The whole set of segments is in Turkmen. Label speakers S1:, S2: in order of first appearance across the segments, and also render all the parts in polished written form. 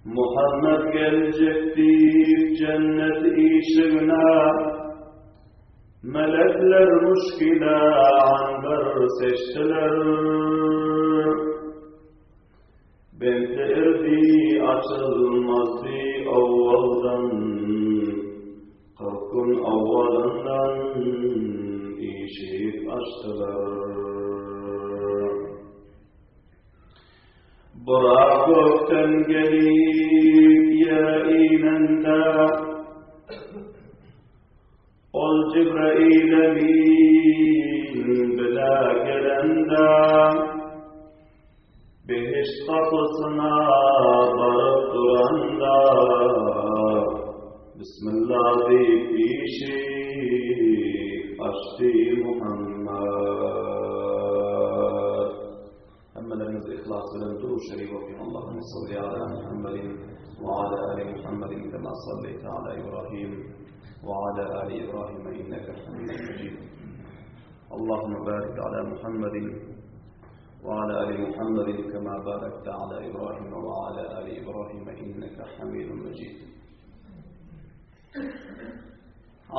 S1: Muhammed geljek diýip jennet işigine, Melekler müşk ile anber seçdiler. Bentli erdi açylmazdy owaldan, 40 gün owalyndan işik açdylar. Burak gökden gelip ýere inende, Ol Jibrail emin bile gelende, Behişt gapysyna baryp duranda, Bismillah diýip işik açdy Muhammet. Hemmeleriňiz yhlas bilen Durud Şerif okyň Allahümme salli ala Muhammedin we ala ali Muhammedin kema salleýte ala Ibrahim we ala ali Ibrahim inneke Hamidun Mejid. Allahümme barik ala Muhammedin we ala ali Muhammedin kema barakte ala Ibrahim we ala ali Ibrahim inneke Hamidun Mejid.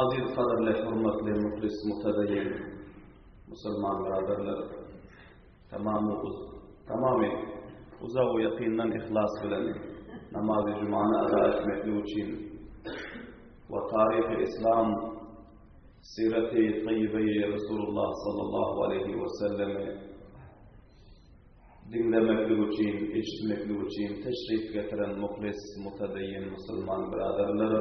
S1: Aziz gadyrly hurmatly muhlis mutadayyin musulman biraderler Tamamy tamamy uzak we ýakyndan yhlas bilen namazy jumany ada etmeklik üçin we taryhy yslam siraty taýýibeýi Resulullah sallallahu aleýhi we sellemi diňlemeklik üçin, eşitmeklik üçin teşrif getiren muhlis, mutadayyin musulman biraderler,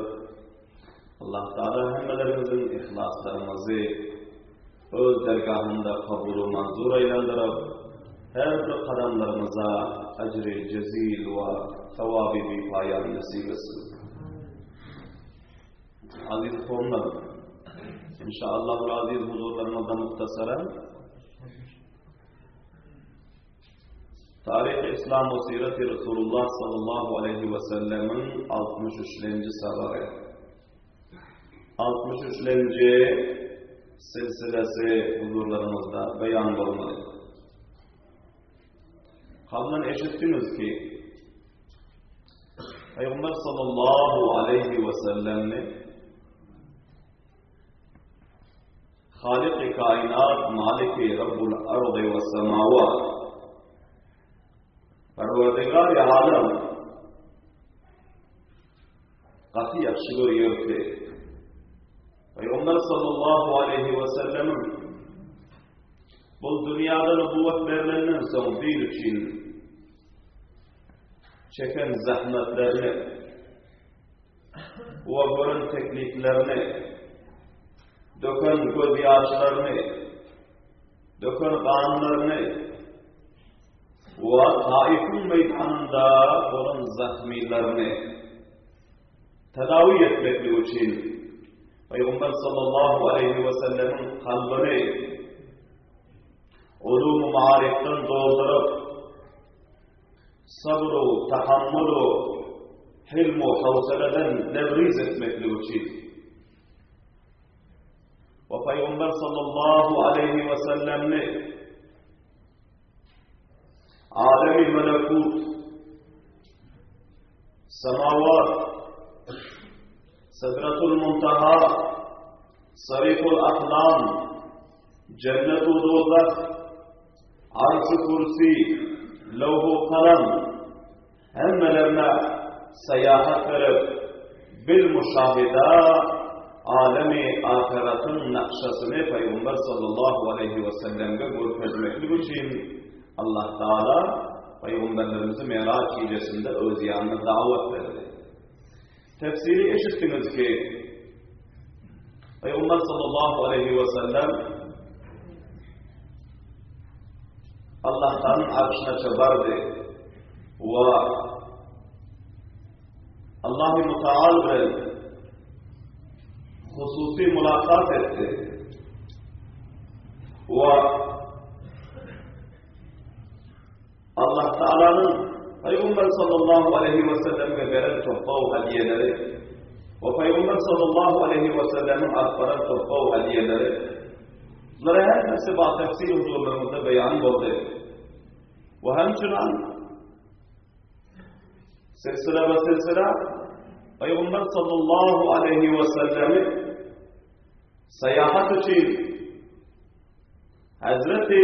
S1: Allah Taala hemmeleriňiziň yhlaslaryňyzy Öz dergahynda kabul-u manzur aýlandyryp, her bir gadamlaryňyza ajry jezil we sowaby bipaýan nesip etsin. Aziz kowumlar, inşaallahul aziz huzurlaryňyzda muhtasaran Taryhy Islam we Sireti Resulullah sallallahu aleyhi we sellemiň 63-nji sabagy. 63-nji silsilesi huzurlaryňyzda beýan bolmaly. Kablan eşitdiňiz ki, Peygamber sallallahu aleyhi ve sellem'i Halik-i kainat, Malik-i Rabbul ardı ve semavat Perverdigar-i alem gaty ýagşy görýärdi. Pygamber sallallahu aleýhi we sellemiň bu dünýäde nubuwat berlenden soň din üçin çeken zähmetlerini we gören tekliplerini, döken gözýaşlaryny, döken ganlaryny we Taifiň meýdanynda bolan zahmylaryny tedawi etmeklik üçin Pygamber sallallahu aleýhi we sellemiň kalbyny ulum-u maarifden dolduryp, sabru, tahammulu, hilmu, hawsaladan lebriz etmeklik üçin we Pygamber sallallahu aleýhi we sellemni Alemi melekut, semawat, Sidratul Muntaha, Sariful Aklam, Cennetu Dozak, Arş-ı Kursi, Levh-u Kalam, hemmelerine seýahat berip, bil muşahida alemi ahyratyň nakşasyny Pygamber sallallahu aleýhi we sellemge görkezmeklik üçin Allah Taala Pygamberlerimizi Miraç gijesinde öz ýanyna dawat berdi. Tefsiri eşitdiňiz ki, Pygamber sallallahu aleýhi we sellem Allah'tan arşyna bardy we Allahu Mutaal bilen hususy mulakat etdi. We Allah Taalanyň Pygamber sallallahu aleýhi we selleme beren tohfa we hediýeleri we Pygamber sallallahu aleýhi we sellemiň alyp baran tohfa we hediýeleri bulara hemmesi ba tefsir huzurlarymyzda beýan boldy. We hemçinan. Silsile we silsile Pygamber sallallahu aleyhi we sellemi saýahat üçin Hazreti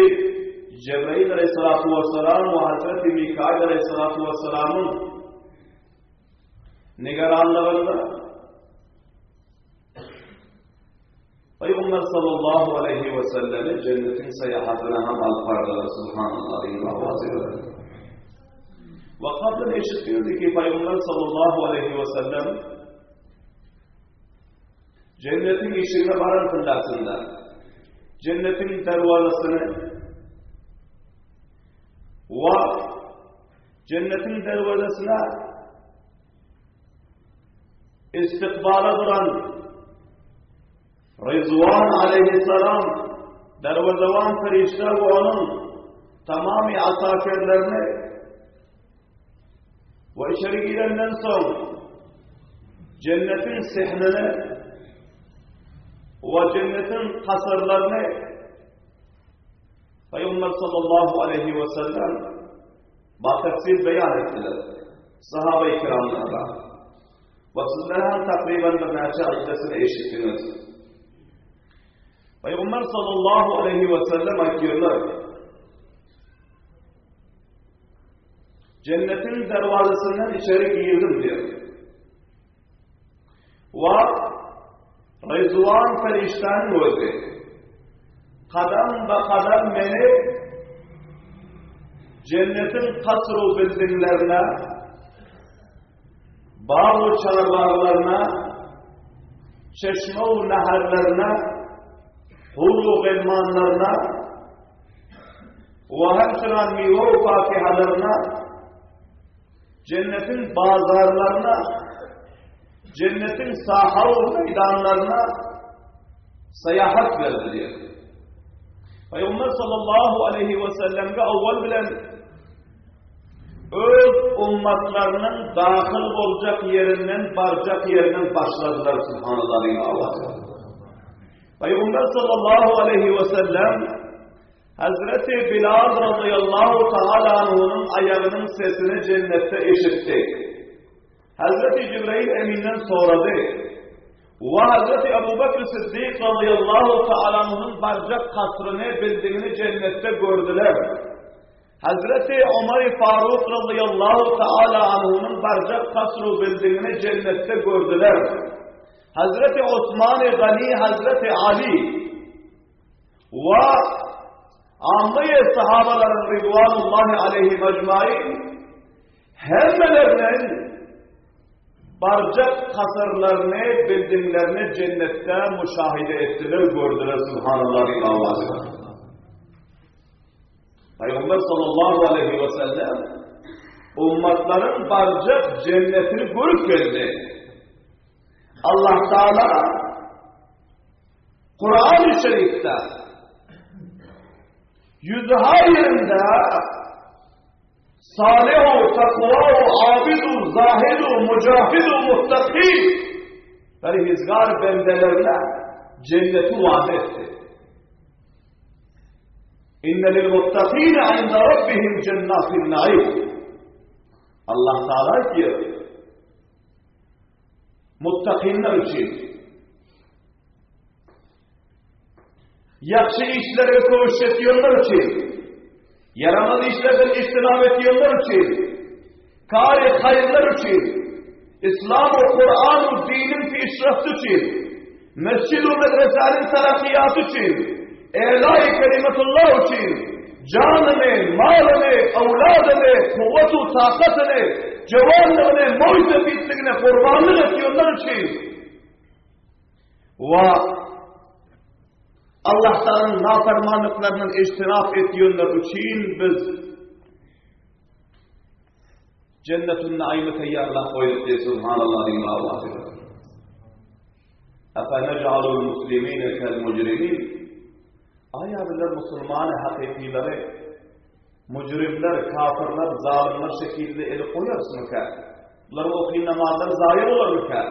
S1: Cebrail aleyhissalatu vesselam we Hazreti Mikail aleyhissalatu vesselamyň nigeranlygynda Pygamber sallallahu aleyhi we sellemi cennetiň saýahatyna hem alyp bardylar subhanallah diýip awaz ediler. We kabul eşitdiňiz ki Pygamber sallallahu aleyhi we sellem cennetiň işigine baran pyllasynda cennetiň derwazasyny we cennetiň derwazasyna istikbala duran Rizwan aleyhisselam derwezewan perişde we onuň tamamy asakerlerini we içeri girenden soň cennetiň sehnini we cennetiň kasyrlaryny Peygamber sallallahu aleyhi ve sellem batafsil beýan etdiler. Sahaba-i kiramlara. We sizler hem takryban birnäçe aýdasyny eşitdiňiz. Peygamber sallallahu aleyhi ve sellem aýtýarlar. Cennetiň derwazasyndan içeri girdim diýär. We Rizwan perişdäniň özi kadam ba kadam meni cennetiň kasru bildinglerine bag çarbarlaryna çeşme u naharlaryna huru gelmanlaryna we hemçinan miwe u fakihalaryna Jennetiň bazarlaryna, jennetiň saha we meýdanlaryna saýahat berdi diýär. Pygamber sallallahu aleyhi we sellemge awwal bilen öz ummatlarynyň dahyl boljak ýerinden barjak ýerinden başladylar subhanallah diýip Allah. Pygamber sallallahu aleyhi we sellem Hazreti Bilal razyýallahu taala anhunyň aýagynyň sesini jennetde eşitdi. Hazreti Jibrail Eminden sorady. We Hazreti Abu Bekr Siddik razyýallahu taala anhunyň barjak kasryny, bildigini jennetde gördüler. Hazreti Omar Faruk razyýallahu taala anhunyň barjak kasru bildigini jennetde gördüler. Hazreti Osman Gani, Hazreti Ali We ammaýy sahabalaryň ridwanullahi aleýhim ejmain hemmeleriniň barjak kasyrlaryny, bildinglerini jennetde müşahide etdiler, gördüler, subhanallah diýip awazy. Peygamber sallallahu aleyhi ve sellem ummatlaryň barjak cennetini görüp geldi. Allah Teala Kur'an-ı Şerif'te yüzha yerinde salihu, takvahu, abidu, zahidu, mücahidu, muttaki perhizgar bendelerine cenneti vaat etti. İnne lil muttakine inde rabbihim cennatin naim. Allah Teala diyor, Muttakynlar üçin ýagşy işlere köwüş etýänler üçin, ýaramaz işlerden içtinap etýänler üçin, kary haýyrlar üçin, Islam we Kuran we diniň pişrafty üçin, mesjid we medresäniň terakiýaty üçin, Elaý kelimetullah üçin janyny, malyny, öwladyny, kuwwat-u takatyny, jowanlygyny, moý-sepitligini gurbanlyk etýänler üçin we Allah Taalanyň napermanlyklaryndan ijtinap etýänler üçin biz Jennetun Naimi taýýarlap goýduk diýip subhanallah diýip awazy. Afa naj'alul muslimine kal mujrimin. Aýa bizler musulmany hakykylary mujrimler, kafirler, zalymlar şekilde eli goýarysmyka? Bularyň okyň namazlary zaýa bolarmyka?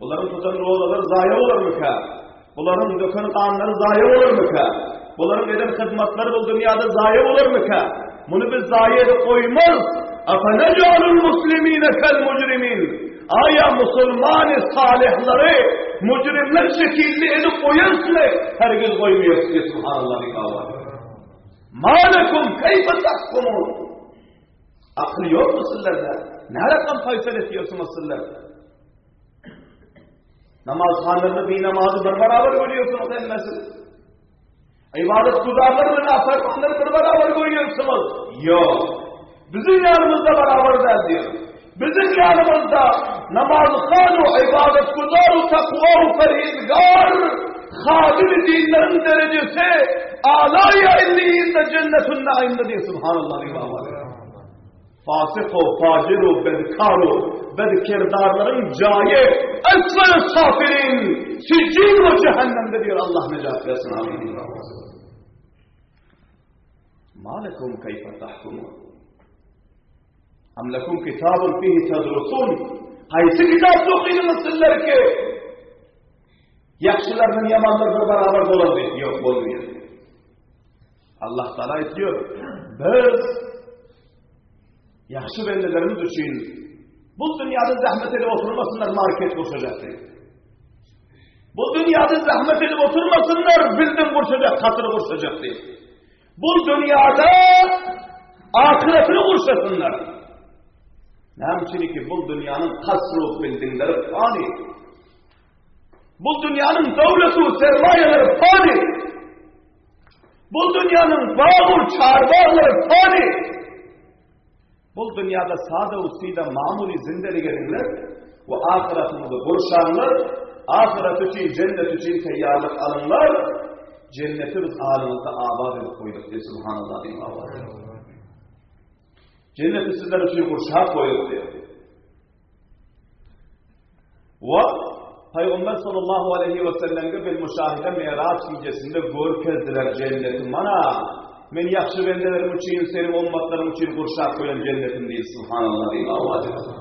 S1: Bularyň tutan rozalary zaýa bolarmyka? Bularyň döken ganlary zaýa bolarmyka? Bularyň eden hyzmatlary bu dünýäde zaýa bolarmyka? Muny biz zaýa edip goýmarys. Afa naj'alul muslimine kal mujrimin. musulmany salyhlary müjrimler şekilli edip goýarsyňy? Hergiz goýmaýarys diýip subhanallah diýip awaz. Ma lekum keýfe tahkumun? Akyl ýokmy sizlerde? Närakam faýsal etýärsiňiz sizler? Namazhanlarda bir namazy bir beraber görüyorsunuz hemmesi. Ibadet kuzarlar ve nafarmanları bir beraber görüyorsunuz. Yok. Bizim yanımızda beraber değil diyor. Bizim yanımızda namazhanu, ibadet kuzaru, takva, perhizgar, hadim dinlerin derecesi alaya illiyinde cennetün naimde diye subhanallah. Fasyk-u, fajir-u, bedkar-u, bedkirdarlaryň jaýy esfel safilin, sijjin we cehennemde diýer Allah nejat bersin. Amin. Ma lekum keyfe tahkumun? Am lekum kitabun fihi tedrusun? Haýsy kitapda okydyňyz sizler ki? Ýagşylar bilen ýamanlar bir barabar bolar diýip, ýok bolmaýar. Allah Taala aýtýar, biz ýagşy bendelerimiz üçin bu dünýäde zähmet edip oturmasynlar market gurşajak diýip. Bu dünýäde zähmet edip oturmasynlar bildim gurşajak, kasyr gurşajak diýip. Bu dünýäde ahyretini gurşasynlar. Näme üçin ki bu dünýäniň kasry bildingleri fani. Bu dünýäniň döwleti sermaýeleri fani. Bu dünýäniň bagy çarbaglary fani. Bu dünýäde sada usida mamuli zindelik edinler we ahyretimizi gurşanlar, ahyret üçin, cennet üçin teýýarlyk alynlar. Cenneti biz alymyzda abat edip goýduk diýip subhanallah diýip awaz. Cenneti sizler üçin gurşap goýduk diýip. We Pygamber sallallahu aleýhi we sellemge bil müşahide Miraç gijesinde görkezdiler jenneti. Mana men ýagşy bendelerim üçin, seniň ummatlaryň üçin gurşap goýan jennetim diýip subhanallah diýip awaz etdi.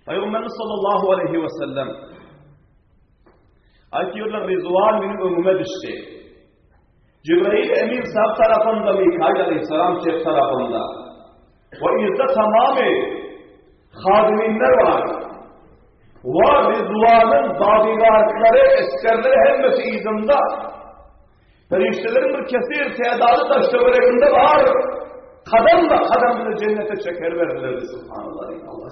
S1: Pygamberimiz sallallahu aleýhi we sellem aýtýarlar Rizwan meniň öňüme düşdi. Jibrail Emin sag tarapynda, Mikail aleyhisselam çep tarapynda. We yzda tamamy hadiminler bar. We Rizwanyň bodyguardlary, esgerleri hemmesi yzynda. Perişdeleriň bir kesir tädady daş töwereginde bar. Kadam da kadam bizi cennete çeker berdiler. Subhanallah. Allah.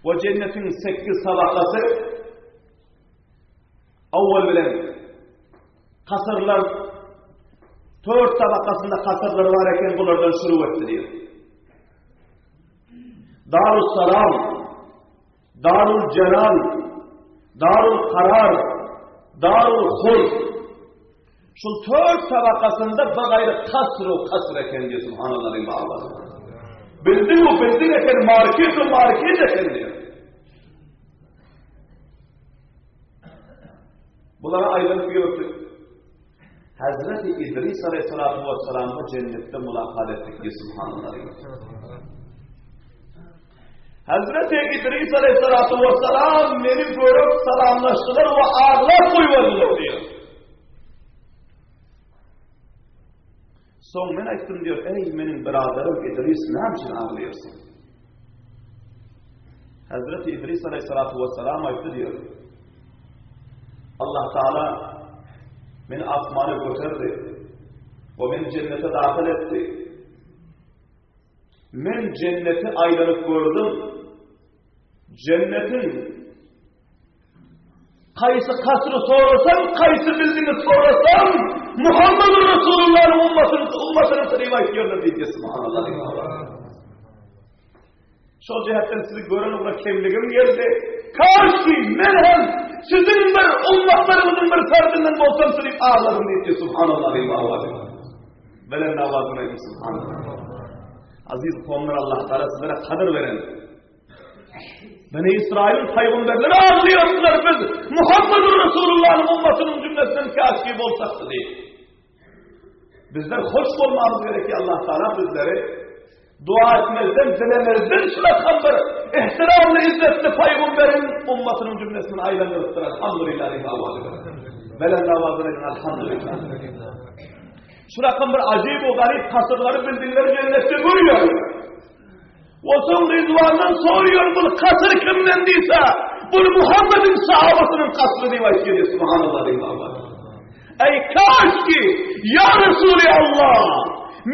S1: We cennetiň 8 tabakasy Awwal bilen kasyrlar tört tabakasynda kasyrlar bar eken bulardan şuru etdi diýip. Darus Salam, Darul Celal, Darul Karar, Darul Hul. Şu tört tabakasynda bir gaýry kasr o kasr eken diýip subhanallah diýip Allah. Bildi o bildi eken market o market eken diýip. Bulara aýlanyp ýördi. Hazreti İdris aleyhissalatu vesselam'a cennette mulakat etdik diye subhanallah. Hazreti İdris aleyhissalatu vesselam beni görüp salamlaştılar ve ağlar koyverdiler diyor. Soň men aýtdym diýär, eý meniň biraderim Idris, näme üçin aglaýarsyň? Hazreti Idris aleyhissalatu vesselam aýtdy diýär. Allah Taala meni asmana göterdi we meni cennete dahyl etdi. Men cenneti aýlanyp gördüm. Cennetiň Kaýsy kasry sorasam, kaýsy bildiňi sorasam, Muhammedur Resulullah'yň ummatyny, ummatyny syrýyp aýtýarlar diýdi. Subhanallah. Şol jähetden sizi gören ugra kemligim geldi. Kaşki men hem siziň bir ummatlaryňyzyň bir ferdinden bolsam syrýyp aglarym diýdi. Subhanallah. Belen nawazyny aýtdy. Subhanallah. Aziz kowumlar Allah Taala sizlere kadyr beren. Beni İsrail'in peygamberleri ağlıyordular biz. Muhammedur Resulullah'ın ummatının cümlesinden kaşki bolsak diye. Bizler hoş olmamız gerekiyor Allah Teala bizleri dua etmezden, dilemezden şuna bir ihtiramlı, izzetli peygamberin ummatının cümlesini aylandırıptır. Elhamdülillah. Belen namazını elhamdülillah. Şu rakam bir acayip o garip kasırları bildikleri cennette görüyor. O soň. Rizwandan soruyor bul kasr kimden diýse, bul Muhammediň sahabasynyň kasry diýip aýtýar diýip, subhanallah diýip Allah. Eý kaş ki, ýa Resuly Allah,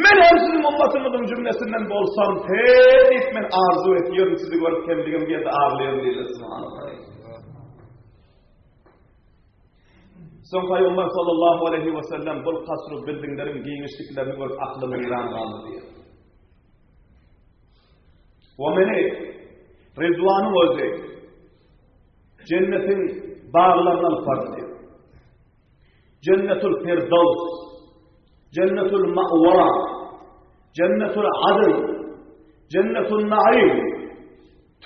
S1: men hem siziň ummatyňyzyň jümlesinden bolsam, te diýip men arzuw etýärin sizi görüp kemligim geldi aglaýaryn diýdi, subhanallah. Soň Pygamber sallallahu aleyhi we sellem bul kasry bildingleriň giňişliklerini görüp aklym heýran galdy diýýär. We meni Rizwanyň özi jennetiň baglaryna alyp bardy diýýär. Jennetul Firdaws, Jennetul Ma'wa, Jennetul Adn, Jennetul Naim.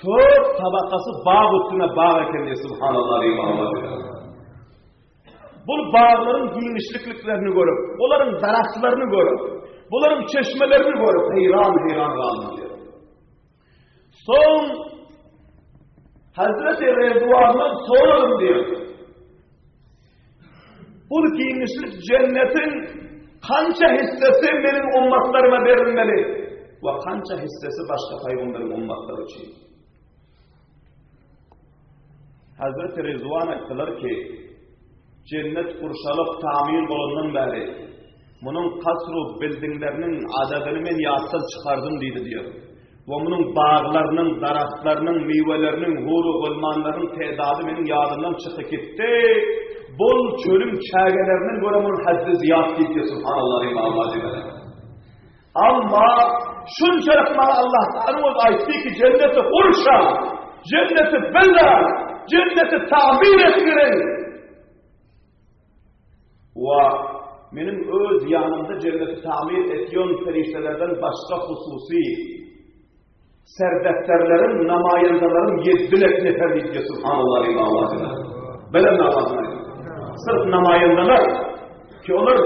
S1: Tört tabakasy bag üstüne bag eken diýýär, subhanallah diýip Allah. Bu baglaryň giňişlikliklerini görüp, olaryň daragtlaryny görüp, bularyň çeşmelerini görüp heýran-heýran galdym diýýär. Soň Hazreti Rezwandan soradym diýýär. Bu giňişlik jennetiň kança hissesi meniň ummatlaryma berilmeli we kança hissesi başga pygamberiň ummatlary üçin. Hazreti Rizwan aýtdylar ki, jennet gurşalyp tamir bolandan bäri munuň kasru bildingleriniň adadyny men ýatdan çykardym diýdi diýer. We munuň baglarynyň, daragtlarynyň, miweleriniň, huru gulmanlarynyň tedady meniň ýadymdan çyky gitdi. Bol çölüň çägelerinden görä munuň haddi zyýat diýdi subhanallah diýip Allah diýdi. Amma şunçalyk maňa Allah Taala öz aýtdy ki jenneti gurşa, jenneti bela, jenneti tamir etgirin. Wa meniň öz ýanymda jenneti tamir etýän perişdelerden başga hususy serdefterlerim, namaýandalaryň ýeddinek nefer diýdi subhanallah diýip Allah diýdi. Belen namazyny. Sırf namaýandalar ki olar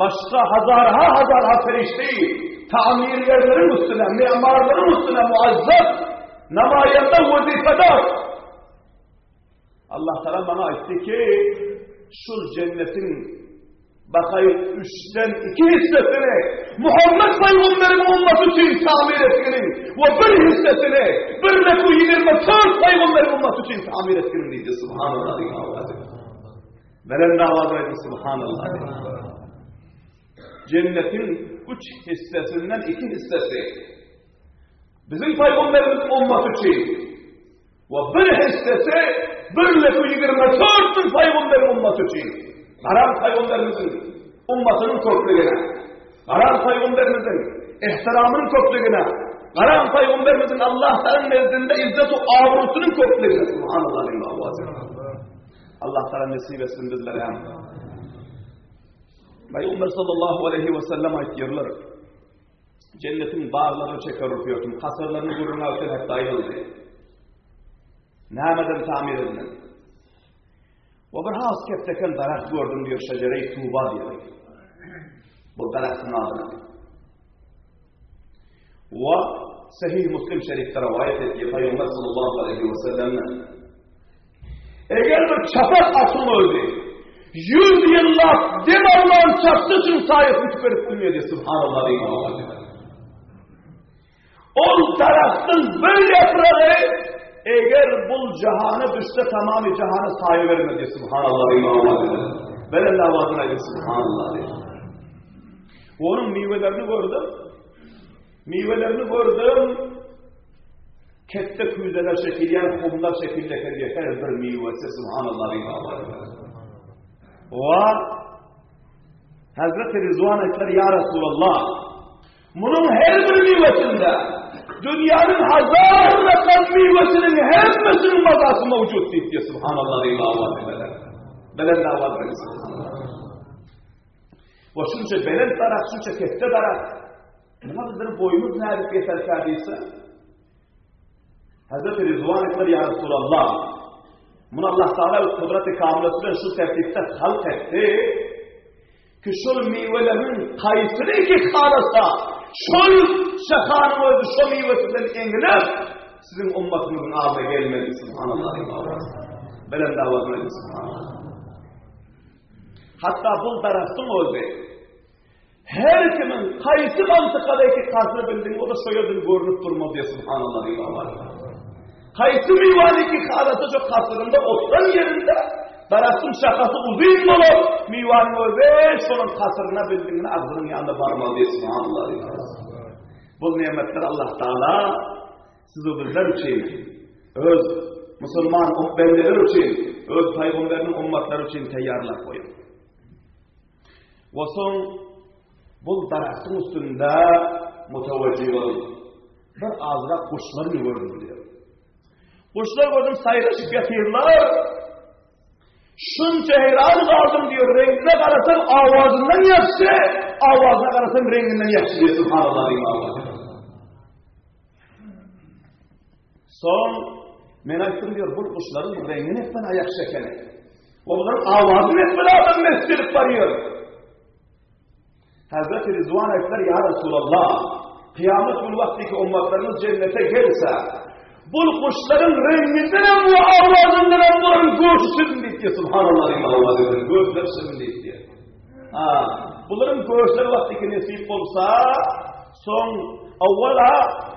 S1: başga hazarha hazarha perişdeyi tamirlerleriň üstüne, mimarlaryň üstüne muazzaf namaýanda wezifedar. Allah Taala bana aýtdy ki, şul cennetiň bakaýyk üçden iki hissesini Muhammed Peygamberiň ummaty üçin tamir etginiň we bir hissesini bir leku 24 Peygamberiň ummaty üçin tamir etginiň diýdi. Subhanallah diýdi. Beren dawada aýtdy Subhanallah. Cennetiň üç hissesinden iki hissesi bizim Peygamberimiz ummaty üçin We bir hissesi bir leku 24 müň pygamberiň ummaty üçin. Garan pygamberimiziň ummatynyň köplügine, garan pygamberimiziň ihtiramynyň köplügine, garan pygamberimiziň Allah Taala nezdinde izzet we abrusynyň köplügine. Subhanallah. Allah Taala nesip etsin bizlere hem. Peygamber sallallahu aleyhi ve sellem aýtýarlar. Jennetiň baglaryny çeker urupýortym, kasarlaryny gürrüň alsa hatda aýdyldy. Nämeden tamir edilen? We bir has kepdeken daragt gördüm diýip şejerey tuba diýip. Bu daragtyň adyny. We Sahih Muslim şerifde rivayet etdiği Peygamber sallallahu aleyhi ve sellem'den Eger bir çapak atyň özi 100 ýyllap dem alman çapsa şuň saýasyny tükerip bilmedi. Subhanallah diýip. Ol daragtyň bir ýapragy eger bul jahana düşse tamamy jahana saýa bermedi. Subhanallah diýip. Beren awazyny aýdyp subhanallah diýip. Onuň miwelerini gördüm. Miwelerini gördüm. Ketde küýzeler çekilýän, humlar şekilde eken diýip her bir miwesi subhanallah diýip Wa Hazreti Rizwan aýtdylar, ýa Resulallah, munuň her bir miwesinde dünýäniň hazar rakam miwesiniň hemmesiniň mazasy mewjut diýip, subhanallah diýip awaz berler. Belent awaz berler. Wa şunça belent darak, şunça ketde darak. Muňa bizleriň boýumyz nädip ýeterkä diýse, Hazreti Rizwan aýtdylar, ýa Resulallah, muny Allah Taala öz kudraty kamylasy bilen şu tertipde halk etdi ki şol miweleriň haýsyny ki halasa, şol şahanyň özi şo miwesi bilen eňilip, siziň ummatyňyzyň adyna gelmeli. Subhanallah. Belent awaz bilen subhanallah. Hatta bu daragtyň özi. Her kimiň haýsy mantykadaky kasry bildiň, o da şo ýerden görnüp durmaly diýýär, subhanallah diýýär. Haýsy miwany ki halasa şo kasrynda oturan ýerinde daragtyň şahasy uzyn bolup, miwanyň özi şonuň kasryna bildiňini agzynyň ýanyna barmaly diýýär, subhanallah diýýär. Bu nimetler Allah Taala siz we bizler üçin öz musulman bendeler üçin, öz pygamberiniň ummatlary üçin taýýarlap goýan. We soň bul daragtyň üstünde mutawajjih bolup, bir azrak guşlar gördüm diýär. Guşlar gördüm saýraşyp ýatyrlar. Şunça heýran galdym diýär, reňkine garasam awazyndan ýagşy, awazyna garasam reňkinden ýagşy diýär, subhanallah diýär. Soň men aýtdym diýär, bu guşlaryň reňki netden aýak şekeni. Olaryň awazy netden adam mesjidip barýar. Hazreti Rizwan aýtdylar, ýa Resulallah, kyýamat gün wagty ki ummatlarymyz jennete gelse, bu guşlaryň reňinden hem we awazyndan hem bularyň göçi şirin diýdi, subhanallah diýip awaz edin, göçler şirin diýdi. Ha, bularyň göçleri wagty ki nesip bolsa, Soň awwala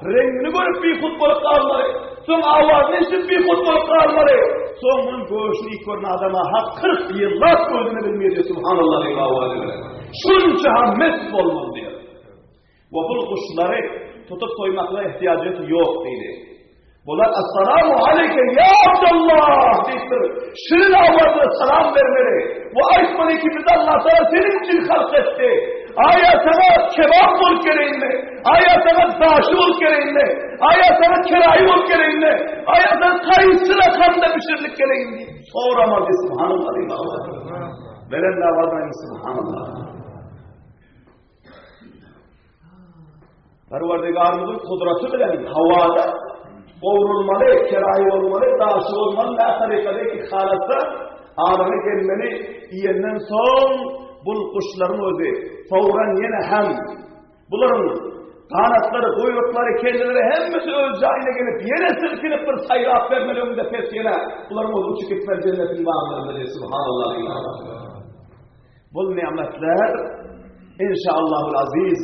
S1: reňini görüp bihut bolup galmaly. Soň awazyny eşidip bihut bolup galmaly. Soň munuň göşüni ilk gören adama hak 40 ýyllap gözüne bilmeýär subhanallah diýip awazy bilen. Şunça ham mes bolmaly diýär. We bu guşlary tutup soýmaklyga ihtiýajy ýok diýdi. Bular Assalamu aleyke ya Abdullah diýipdir. Şirin awazla salam bermeli. We aýtmaly ki biz Allah Taala seniň üçin halk etdi. Aýa sana kebap bolup geleýinmi? Aýa sana daşy bolup geleýinmi? Aýa sana keraýy bolup geleýinmi? Aýa sana kaýsy rakamda bişirilip geleýin diýip soramaly subhanallah diýip. Beren dawadan subhanallah. Perwerdigarymyzyň kudraty bilen hawada gowrulmaly, keraýy bolmaly, daşy bolmaly, nä tarykada ki halasa alama gelmeli diýenden soň bul guşlaryň özi fawran ýene hem bularyň ganatlary, guýruklary, kelleleri hemmesi öz jaýyna gelip ýene silkinip bir saýrap bermeli öňde pes ýene bularyň özi uçup gitmeli jennetiň baglarynda diýip subhanallah. Bul nimetler inşaallahul aziz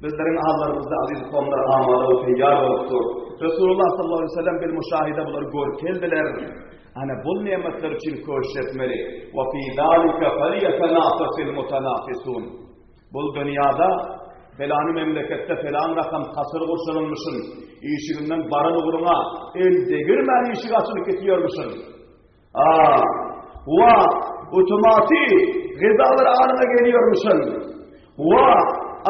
S1: bizleriň allarymyzda aziz komlar amada we teýýar bolup dur. Resulullah sallallahu aleyhi ve sellem bil müşahide bulary görüp geldiler. Ana bul nimetler üçin köşüş etmeli. Ve fi zalika felyetenafasil mutanafisun. Bul dünýada felany memleketde felan rakam kasyr gurşalynmyşyn. Işiginden baran ugruňa el degirmän işik açylyp gitýärmişin. A, wa, otomatik gyzalar anyna geliyormuşsun. Wa,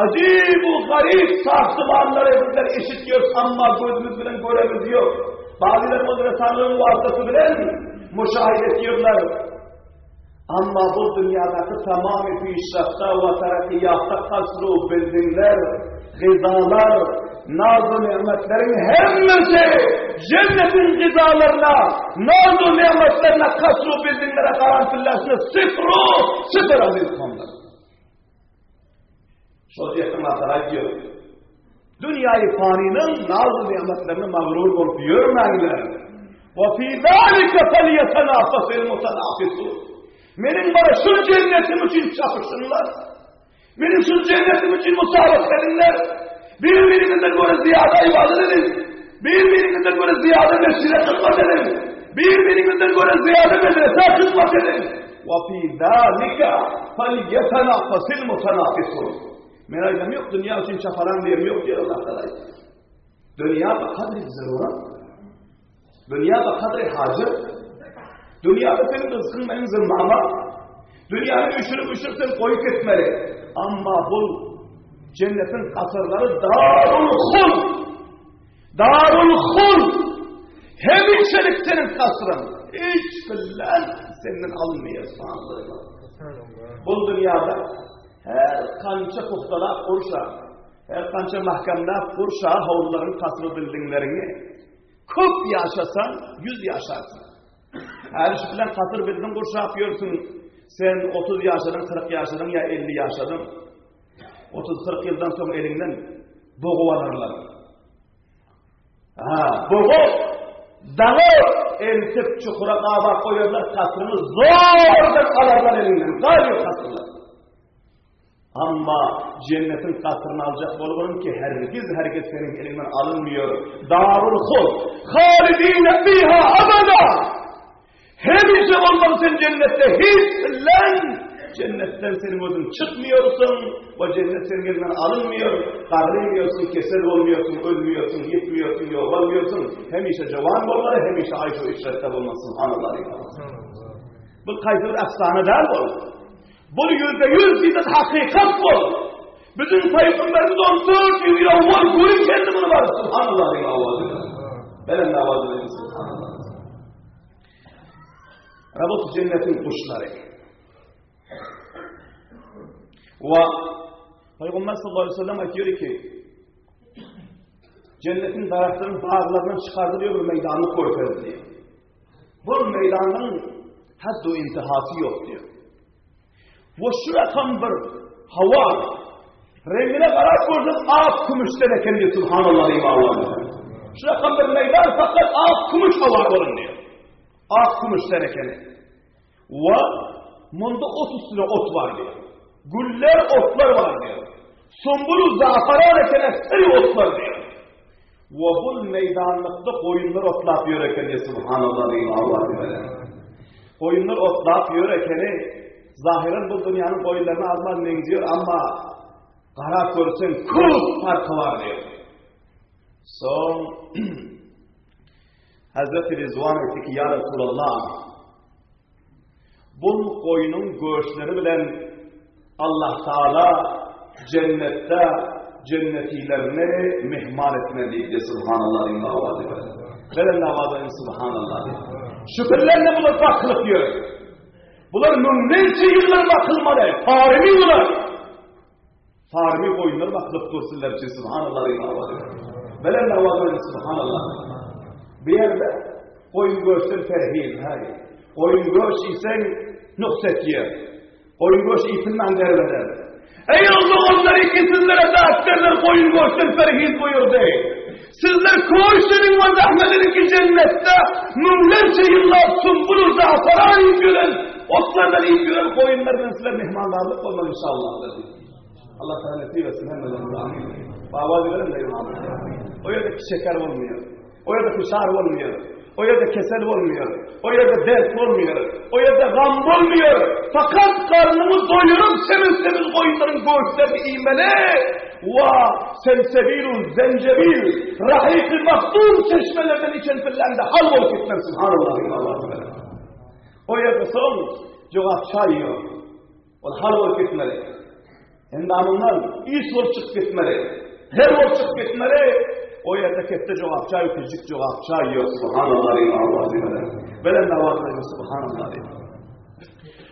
S1: ajib u garip sahtımanlary bizler eşitýäris, amma gözümiz bilen göremiz ýok. Bazylar madrasalaryň vasıtasy bilen müşahede etýärler. Amma bu dünýädäki tamamy pişrafta we terakkiyatda kasru bildingler, gyzalar, naz-u nimetleriň hemmesi jennetiň gyzalaryna, naz-u nimetlerine kasru bildinglere garantyllasy sıfru sıfır aziz komlar. Şol ýerden aýdýar. Dünýäi fanynyň naz-u nimetlerine magrur bolup ýörmäňler. Wa fi zalika falyetenafasil mutanafisun. Meniň bara şu cennetim üçin çapyşsynlar. Meniň şu cennetim üçin musabaka edinler. Bir-biriňizden göre zyýada ibadet edin. Bir-biriňizden göre zyýada mesjide hyzmat edin. Bir-biriňizden göre zyýada medresä hyzmat edin. Wa fi zalika falyetenafasil mutanafisun. Men aýdam ýok, dünýä üçin çapalan diýem ýok diýer Allah Taala. Dünýä bi kadri zarurat. Dünýä bi kadri hajat. Dünýäde seniň rızkyň meniň zymmama. Dünýäni üşürip üşürip sen goýup gitmeli. Amma bu cennetiň kasyrlary darul hul. Darul hul. Hemişelik seniň kasryň. Hiç bilen senden alynmaýar. Subhanallah. Bu dünýäde her kança puhtalap gursa, her kança mahkamlap gursa howlularyň kasry bildinleriňi köp ýaşasaň 100 ýaşarsyň. Her iş bilen kasyr bildin gurşap ýörsüň. Sen 30 ýaşadyň, 40 ýaşadyň ýa 50 ýaşadyň. 30-40 ýyldan soň eliňden bogup alarlar. Ha, bogup, daňyp, eltip çukura gabap goýarlar, kasryny zordan alarlar eliňden. Galýar kasyrlar. Amma jennetiň kasryny aljak bolganyň ki hergiz hergiz seniň eliňden alynmıyor. Darul huld, halidine fiha abada. Hemişe bolmaly sen cennetde hiç len cennetden seniň özüň çykmıyorsun we cennet seniň eliňden alynmıyor. Garrymıyorsun, kesel olmuyorsun, ölmüyorsun, yitmiyorsun, yoğalmıyorsun. Hemişe jawan bolmaly, hemişe ayşu işretde bolmaly. Subhanallah. Bu kaýsy bir efsane däl bol. Bul 100% bize hakykat bol. Bütün peygamberimiz 1400 yıl evvel görüp kendi bunu var. Subhanallah. Belen avazı Subhanallah. Rabot cennetin kuşları. Ve Peygamber sallallahu aleyhi ve sellem diyor ki cennetin darahlarının bağlarından çıkardılıyor bir meydanı koyuyor diyor. Bu meydanın haddu intihası yok diyor. Ve şu rakam bir hava rengine qarab görsün ak kümüşten eken diyor subhanallah diyor. Şu rakam bir meydan fakat ak kümüş hava olun diyor. Ak kümüşten ekeni. Ve munda ot üstüne ot var diyor. Güller otlar var diyor. Sumbulu zafaran eken eseri otlar diyor. Ve bu meydanlıkta koyunlar otlap ýör ekeni subhanallah diýip Allah diýip. Koyunlar otlap ýör ekeni zahiren bu dünyanın koyunlarına azman meňziyor ama gara görsen köp farkı var diyor. Son Hazreti Rizvan etti ki ya Resulallah Bu goýnuň göçleri bilen Allah Taala cennetde cennetilerini mehman etmeli diye subhanallah diye avazı var. Veren avazı subhanallah diye. Şükürlerle bular bakılıp diyor. Bular münglerçe yıllar bakılmalı. Farimi bular. Farimi goýunlar bakılıp dursunlar için subhanallah diye avazı var. Veren avazı subhanallah. Bir yerde goýun göçten perhiz. Hayır. Goýun göç isen nukset yer. Goýun göç itilmän derbeder. Ey Allah onları ki sizlere dağıtlarlar goýun göçten perhiz buyurdu. Sizler koşunun ve zahmedinin ki cennette münglerce yıllar sumbulu zafaran yiyip gören, otlardan yiyip gören koyunlardan sizler mehmandarlık olmalı inşallah dedi. Allah Teala nasip etsin hemmelerimize amin. Baba verelim de O yerde şeker olmuyor. O yerde fişar olmuyor. O yerde kesel olmuyor. O yerde dert olmuyor. O yerde gam olmuyor. Fakat karnımı doyurup semiz semiz koyunların göğüslerini iymeli. Ve selsebilun zencebil, rahik-i mahtum çeşmelerden içen fillende hal olup gitmem. Subhanallah. O yerde son cevap çay yok. Ol hal bolup gitmeli. Endamyndan iş bolup çykyp gitmeli. Her bolup çykyp gitmeli. O ýerde ketde jogap çaý, küjük jogap çaý ýok. Subhanallah diýip Belen nawazlaryny subhanallah diýip.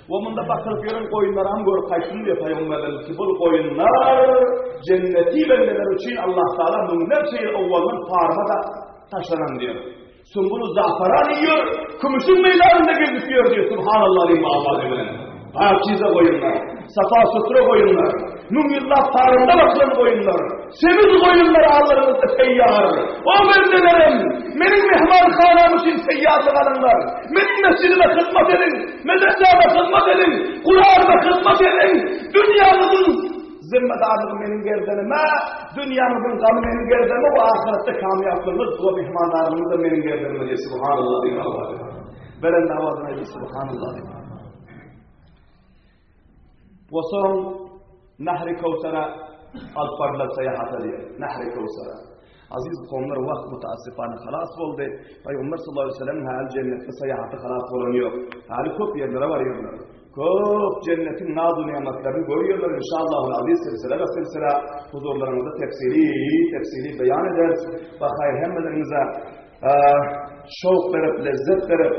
S1: We munda bakylyp ýören goýunlary hem görüp gaýtdym diýip paýgamberlerimiz ki, bu goýunlar jenneti bendeler üçin Allah Taala müňlerçe ýyl owaldan parma da taşlanan diýip. Sümbül zafaran yiyor, kümüşün meydanında gezip ýör diýip subhanallah diýip Allah diýip. Pakize goýunlar, safa sutra goýunlar, müň ýyllap parynda bakylan goýunlar, semiz goýunlar allarymyzda teýýar. O bendelerim, meniň mehmanhanam üçin teýýarlyk alyňlar. Meniň mesjidime hyzmat ediň, medresäme hyzmat ediň, Kuranyma hyzmat ediň. Dünýäňiziň zimmedarlygy meniň gerdenime, dünýäňiziň gamy meniň gerdenime we ahyretde kamýaplygyňyz we mehmandarlygyňyz da meniň gerdenime diýip subhanallah diýip Allah. Belend awazyna aýdy subhanallah diýip. We soň Nahri Kowsara alyp bardylar syýahata diýip. Nahri Kowsara. Aziz kowumlar wagt mutaassifane halas boldy. Pygamber sallallahu aleyhi ve sellem hal cennetde syýahaty halas bolan ýok. Hali köp ýerlere barýarlar. Köp cennetiň naz-u nimetlerini görýärler. Inşallah aziz silsile ve silsile huzurlaryňyzda tefsili, tefsili beýan ederis. Ve haýyr hemmelerinize şowk berip, lezzet berip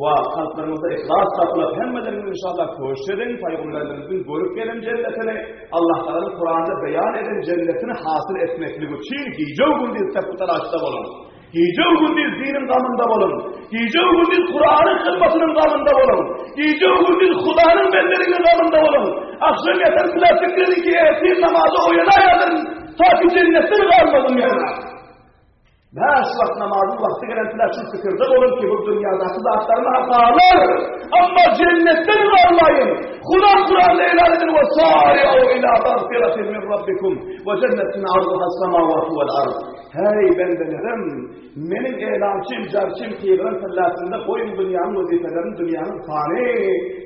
S1: we kalplarymyzda ihlas saklap hemmeleriniz inşallah köşk ediň Pygamberlerimizin görüp gelen cennetini Allah Teala'nın Kur'an'da beýan eden cennetini hasyl etmeklik üçin gije gündiz tepki talaşda boluň. Gije gündiz diniň gamynda boluň. Gije gündiz Kur'an'ın hyzmatynyň gamynda boluň. Gije gündiz Hudanyň bendeliginiň gamynda boluň. Akşam ýatan plastikleri ki ertir namazy oýana ýadyryn. Ta ki cennetden galmadym ýa. Bäş wagt namazyň wagty gelende şu pikirde boluň ki bu dünýädäki zatlar maňa galar. Amma jennetden galmaýyn. Huda Kuranda elan eden we sari'u ila magfiratin min rabbikum we jennetin arduha semawatu wal ard. Hey bendelerim, meniň elançym, jarçym pygamber sallasynda goýuň dünýäniň wezipelerini, dünýäniň pany,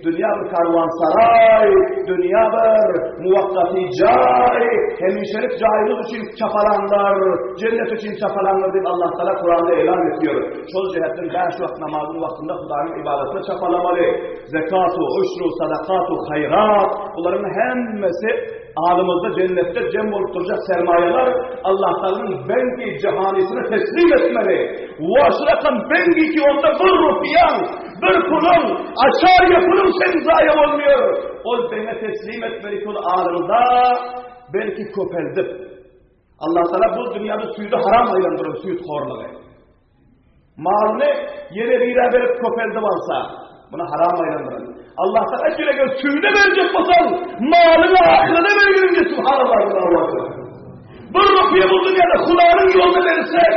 S1: dünýä bir karwansaraý, dünýä bir muwakkati jaý, hemişelik jaýymyz üçin çapalanlar, jennet üçin çapalanlar diýip Allah Taala Kuranda elan ediyor. Şol jähetden bäş wagt namazyň wagtynda Hudaýyň ibadatyna çapalamaly. Zekatu, uşru, sadakatu, haýrat, bularyň hemmesi Alymyzda jennetde jem bolup durjak sermaýalar Allah Taalanyň benki jahanysine teslim etmeli. Wa şulakan benki ki onda bir rupiýaň, bir puluň, aşariýe puluň sen zaýa bolmaýar. Ol bene teslim etmeli ki ol alymda belki köpeldip. Allah Taala bu dünýäde süýdi haram aýlandyran süýt horlugy. Malyny ýene birä berip köpeldip alsa, muny haram aýlandyran. Allah Taala eger eger süýde berjek bolsaň, malyňy ahyrete berginiňde subhanallah Allahu Bir rupiýa bu dünýäde Hudanyň ýolunda berseň,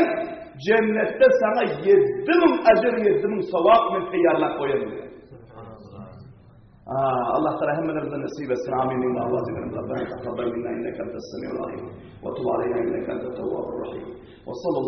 S1: jennetde saňa 7000 ajr, 7000 sogap men taýýarlap goýaryn. Allah Taala hemmelerimize nasip etsin. Amin. Allah Rabbena taqabbal minna innaka entas semiul alim. Wa tub aleyna innaka entat tawwabur rahim. Wa sallallahu.